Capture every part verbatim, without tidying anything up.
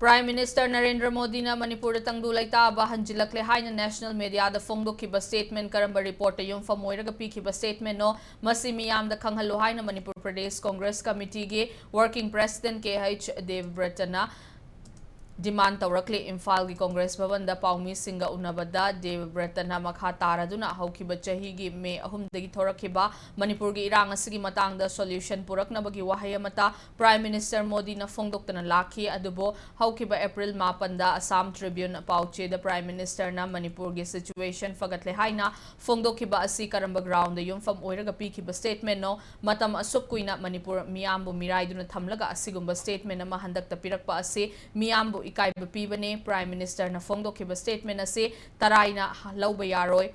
Prime Minister Narendra ꯃꯣꯗꯤꯅ ꯃꯅꯤꯄꯨꯔꯗ ꯇꯪꯗꯨ ꯂꯩꯇꯥꯕ ꯍꯟꯖꯤꯜꯂꯛꯂꯦ ꯍꯥꯏꯅ National Mediaꯗ ꯐꯣꯡꯗꯣꯛꯈꯤꯕ statement ꯀꯔꯝꯕ reportꯇ ꯌꯨꯝꯐꯝ ꯑꯣꯏꯔꯒ ꯄꯤꯈꯤꯕ statementꯅꯣ? ꯃꯁꯤ ꯃꯤꯌꯥꯝꯗ ꯈꯪꯍꯜꯂꯨ ꯍꯥꯏꯅ ꯃꯅꯤꯄꯨꯔ ꯄ꯭ꯔꯗꯦꯁ ꯀꯣꯡꯒ꯭ꯔꯦꯁ ꯀꯃꯤꯇꯤꯒꯤ Working President ꯀꯦ ꯑꯩꯆ ꯗꯦꯕꯕ꯭ꯔꯇꯅ demand ꯇꯧꯔꯛꯂꯤ꯫ ꯏꯝꯐꯥꯜꯒꯤ ꯀꯣꯡꯒ꯭ꯔꯦꯁ ꯚꯕꯟꯗ ꯄꯥꯎꯃꯤꯁꯤꯡꯒ ꯎꯅꯕꯗ ꯗꯦꯕꯕ꯭ꯔꯇꯅ ꯃꯈꯥ ꯇꯥꯔꯗꯨꯅ ꯍꯧꯈꯤꯕ ꯆꯍꯤꯒꯤ ꯃꯦ ꯑꯍꯨꯝꯗꯒꯤ ꯊꯣꯔꯛꯈꯤꯕ ꯃꯅꯤꯄꯨꯔꯒꯤ ꯏꯔꯥꯡ ꯑꯁꯤꯒꯤ ꯃꯇꯥꯡꯗ solution ꯄꯨꯔꯛꯅꯕꯒꯤ ꯋꯥꯍꯩ ꯑꯃꯠꯇ Prime Minister ꯃꯣꯗꯤꯅ ꯐꯣꯡꯗꯣꯛꯇꯅ ꯂꯥꯛꯈꯤ꯫ ꯑꯗꯨꯕꯨ ꯍꯧꯈꯤꯕ ꯑꯦꯄ꯭ꯔꯤꯜ ꯃꯥꯄꯟꯗ Assam Tribune ꯄꯥꯎꯆꯦꯗ Prime Ministerꯅ ꯃꯅꯤꯄꯨꯔꯒꯤ situation ꯐꯒꯠꯂꯦ ꯍꯥꯏꯅ ꯐꯣꯡꯗꯣꯛꯈꯤꯕ ꯑꯁꯤ ꯀꯔꯝꯕ groundꯗ ꯌꯨꯝꯐꯝ ꯑꯣꯏꯔꯒ ꯄꯤꯈꯤꯕ statementꯅꯣ? ꯃꯇꯝ ꯑꯁꯨꯛ ꯀꯨꯏꯅ ꯃꯅꯤꯄꯨꯔ ꯃꯤꯌꯥꯝꯕꯨ ꯃꯤꯔꯥꯏꯗꯨꯅ ꯊꯝꯂꯒ ꯑꯁꯤꯒꯨꯝꯕ statement ꯑꯃ ꯍꯟꯗꯛꯇ ꯄꯤꯔꯛꯄ ꯑꯁꯤ ꯃꯤꯌꯥꯝꯕꯨ ꯏꯀꯥꯏꯕ ꯄꯤꯕꯅꯦ꯫ Prime Ministerꯅ ꯐꯣꯡꯗꯣꯛꯈꯤꯕ statement ꯑꯁꯤ ꯇꯔꯥꯏꯅ ꯂꯧꯕ ꯌꯥꯔꯣꯏ꯫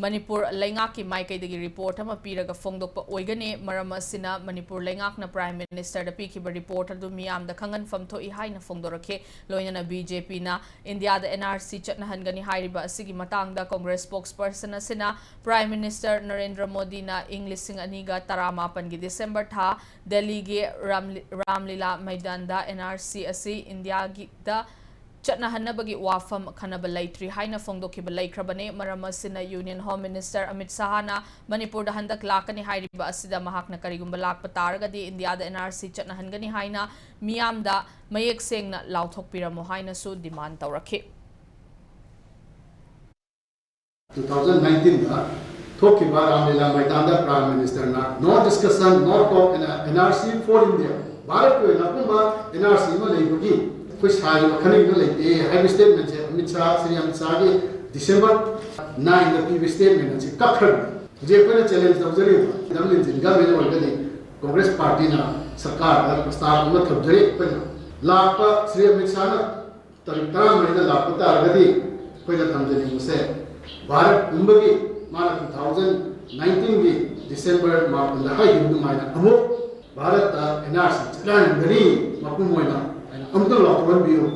ꯃꯅꯤꯄꯨꯔ ꯂꯩꯉꯥꯛꯀꯤ ꯃꯥꯏꯀꯩꯗꯒꯤ report ꯑꯃ ꯄꯤꯔꯒ ꯐꯣꯡꯗꯣꯛꯄ ꯑꯣꯏꯒꯅꯤ꯫ ꯃꯔꯝ ꯑꯁꯤꯅ ꯃꯅꯤꯄꯨꯔ ꯂꯩꯉꯥꯛꯅ Prime Ministerꯗ ꯄꯤꯈꯤꯕ report ꯑꯗꯨ ꯃꯤꯌꯥꯝꯗ ꯈꯪꯍꯟꯐꯝ ꯊꯣꯛꯏ ꯍꯥꯏꯅ ꯐꯣꯡꯗꯣꯔꯛꯈꯤ꯫ ꯂꯣꯏꯅꯅ BJPꯅ ꯏꯟꯗꯤꯌꯥꯗ NRC ꯆꯠꯅꯍꯟꯒꯅꯤ ꯍꯥꯏꯔꯤꯕ ꯑꯁꯤꯒꯤ ꯃꯇꯥꯡꯗ ꯀꯣꯡꯒ꯭ꯔꯦꯁ spokesperson ꯑꯁꯤꯅ Prime Minister ꯅꯔꯦꯟꯗ꯭ꯔ ꯃꯣꯗꯤꯅ ꯏꯪ ꯂꯤꯁꯤꯡ ꯑꯅꯤꯒ ꯇꯔꯥꯃꯥꯄꯟꯒꯤ December ꯊꯥ ꯗꯦꯜꯂꯤꯒꯤ ꯔꯥꯝ-, ꯔꯥꯝꯂꯤꯂꯥ ꯃꯩꯗꯥꯟꯗ NRC ꯑꯁꯤ ꯏꯟꯗꯤꯌꯥꯒꯤꯗ ꯆꯠꯅꯍꯟꯅꯕꯒꯤ ꯋꯥꯐꯝ ꯈꯟꯅꯕ ꯂꯩꯇ꯭ꯔꯤ ꯍꯥꯏꯅ ꯐꯣꯡꯗꯣꯛꯈꯤꯕ ꯂꯩꯈ꯭ꯔꯕꯅꯤ꯫ ꯃꯔꯝ ꯑꯁꯤꯅ Union Home Minister ꯑꯃꯤꯠ ꯁꯥꯍꯅ ꯃꯅꯤꯄꯨꯔꯗ ꯍꯟꯗꯛ ꯂꯥꯛꯀꯅꯤ ꯍꯥꯏꯔꯤꯕ ꯑꯁꯤꯗ ꯃꯍꯥꯛꯅ ꯀꯔꯤꯒꯨꯝꯕ ꯂꯥꯛꯄ ꯇꯥꯔꯒꯗꯤ ꯏꯟꯗꯤꯌꯥꯗ NRC ꯆꯠꯅꯍꯟꯒꯅꯤ ꯍꯥꯏꯅ ꯃꯤꯌꯥꯝꯗ ꯃꯌꯦꯛ ꯁꯦꯡꯅ ꯂꯥꯎꯊꯣꯛꯄꯤꯔꯝꯃꯨ ꯍꯥꯏꯅꯁꯨ demand ꯇꯧꯔꯛꯈꯤ꯫ Two thousand nineteenꯗ ꯊꯣꯛꯈꯤꯕ ꯔꯥꯝꯂꯤꯂꯥ ꯃꯩꯗꯥꯟꯗ Prime Ministerꯅ no discussion, no talk in NRC for India, ꯚꯥꯔꯠꯀꯤ ꯑꯣꯏꯅ ꯑꯄꯨꯟꯕ NRC ꯑꯃ ꯂꯩꯕꯒꯤ ꯑꯩꯈꯣꯏ ꯁꯥꯔꯤꯕ ꯈꯟꯅꯔꯤꯕ ꯂꯩꯇꯦ ꯍꯥꯏꯕ statementꯁꯦ ꯑꯃꯤꯠ ꯁꯥꯍ, ꯁ꯭ꯔꯤ ꯑꯃꯤꯠ ꯁꯥꯍꯒꯤ December nineꯗ ꯄꯤꯕ statement ꯑꯁꯤ ꯀꯛꯈ꯭ꯔꯕꯅꯤ꯫ ꯍꯧꯖꯤꯛ ꯑꯩꯈꯣꯏꯅ challenge ꯇꯧꯖꯔꯤꯕ Double Engine Government ꯑꯣꯏꯔꯒꯗꯤ Congress Partyꯅ ꯁꯔꯀꯥꯔꯗ ꯄ꯭ꯔꯁꯇꯥꯕ ꯑꯃ ꯊꯝꯖꯔꯤ꯫ ꯑꯩꯈꯣꯏꯅ ꯂꯥꯛꯄ ꯁ꯭ꯔꯤ ꯑꯃꯤꯠ ꯁꯥꯍꯅ ꯇꯥꯔꯤꯛ ꯇꯔꯥꯃꯔꯤꯗ ꯂꯥꯛꯄ ꯇꯥꯔꯒꯗꯤ ꯑꯩꯈꯣꯏꯅ ꯊꯝꯖꯅꯤꯡꯕꯁꯦ ꯚꯥꯔꯠ ꯄꯨꯝꯕꯒꯤ ꯃꯥꯅ two thousand nineteenꯒꯤ December ꯃꯥꯄꯟꯗ ꯍꯥꯏꯈꯤꯕ ꯑꯗꯨꯃꯥꯏꯅ ꯑꯃꯨꯛ ꯚꯥꯔꯠꯇ NRC ꯆꯠꯅꯍꯟꯒꯅꯤ ꯃꯄꯨꯡ ꯑꯣꯏꯅ ꯍꯥꯏꯅ ꯑꯃꯨꯛꯇꯪ ꯂꯥꯎꯊꯣꯛꯍꯟꯕꯤꯌꯨ꯫